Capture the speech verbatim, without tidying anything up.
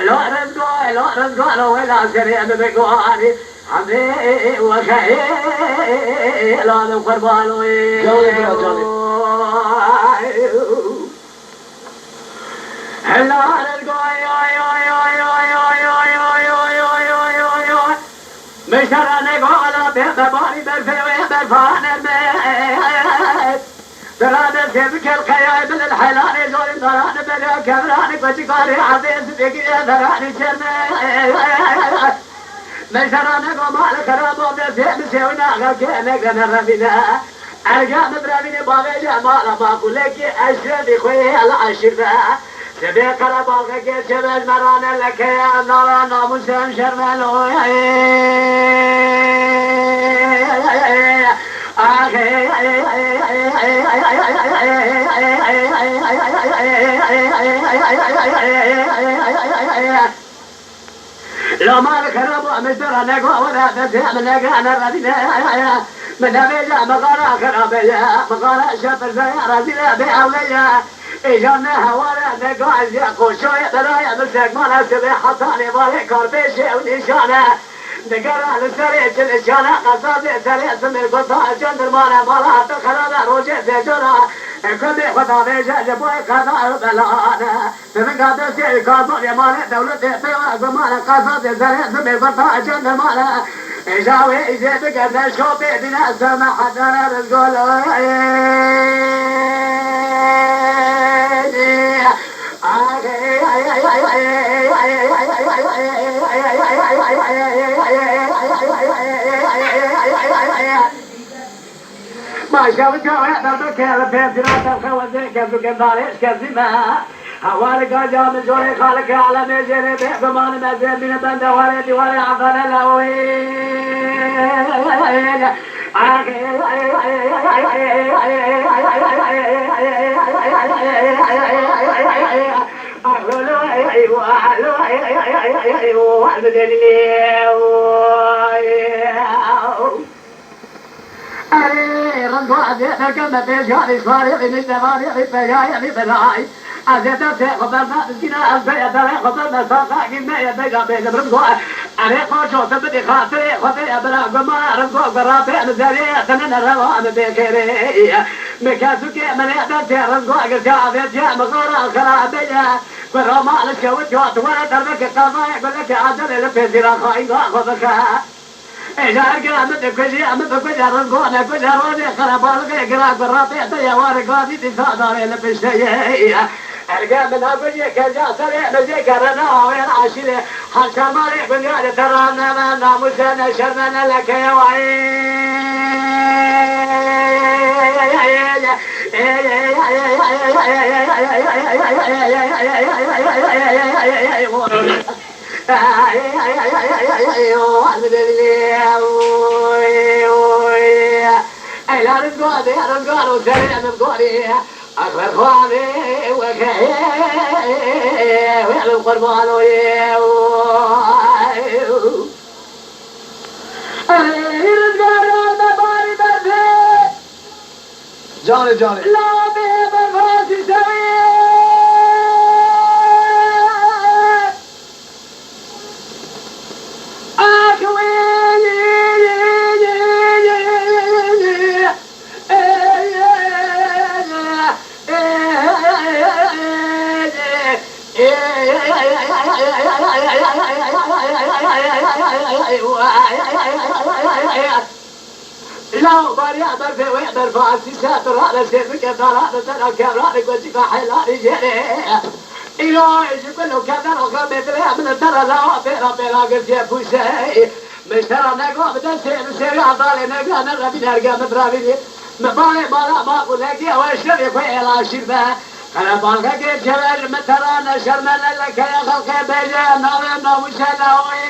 La rizgo, la rizgo, la wela serê em bi guharî. Hemê wexeyê la li qurban wê. Canê bira, canê. La rizgo, miştera nego ala pê me barî berfê wê berfane me. Dira destê bikel qeyayê bil helanê zorê daranê bela kevranê koçikarê erdê zibêgirê daranê çerme. Mejderane goma li xerabo destê misê wina xelkê negene revîne. Erga min revîne bavêje mala maqulekî eşrefî xwê li eşîr be. Sibê qerebalxekê çeveş merane lekeye nara namûsem şermelo. Loma li xerabo em ji dera nego were destê em nege ne revîne. Min nevêje mixara xerabe ye, mixara şepirze ye, rezîle bê ewle ye. Îja ne heware ne gazê qoşoyê belaye bi sekmana sibê heta nêvarê karpêşê û nîşane. Digera li serê çilişane qesazê serê simê gota cendirmane mala te xerabe rojê sêcora. Kurdê xwe davêje ji boy qeda û belane. Sivinga destê karbonê male dewletê pêwa gumane qesazê serê simê gota cendirmane. Îja wê îjê bigeze şopê bîne seme hedere rizgolo. Başka bir çare derdi kere pezira derxe ve zey kezu kendare şkezime. Hawar gaca min jorê xalike alemê jêrê bê guman mezê bîne bende warê dîwarê afane lawê. Erê, ringo, ez ê derkevme pêşiya vê şwarê, vê niştevanê, vê peyayê, vê belayê. Ez ê destê xwe berme dizgîne, ez bêye derê xwe berme sasa gînmeye bêja bêjim ringo. Erê, qoço, tu bidî xatirê xwe bêye bira guma ringo, gura pê em zerê, tenine rewa em bê xêrê. Min kesûkê min ê destê ringo girtiya avêtiye, min xara xera bêye. Gura ma li şewit ya, tu were derbekê qezayê gulekê acelê li pêzîra xayînga xwe bixe. Êja ergera min dikujî, min dikuje rizgone, kuje rojê xerebalixê gira ku rapê te ye warê gazî dîsa darê li piştê ye. Erge min nakujî keja serê mijê kerene awêr aşîrê. Haşa malê gunya li te raneme, namûse ne şerme ne lekeye wayê. Canê, canê. Law bariya berfê wê berfa sîse tu rade sêrmike dara li te ra kevra li goçîka heylanî jêrê. Îro ji gul û kevner û xebê dilê min li te re lawa pêra pêra girtiye pûşe. Min ji te ra nego bi destê min sêriya dalê nege ne rebîn erge min biravînî. Min balê bala ma qulekî ew eşrefê xwe êla şîr be. Qerebalxekê çever min te ra ne şerme ne lekeye xelqê bêje navê navûşe lawê.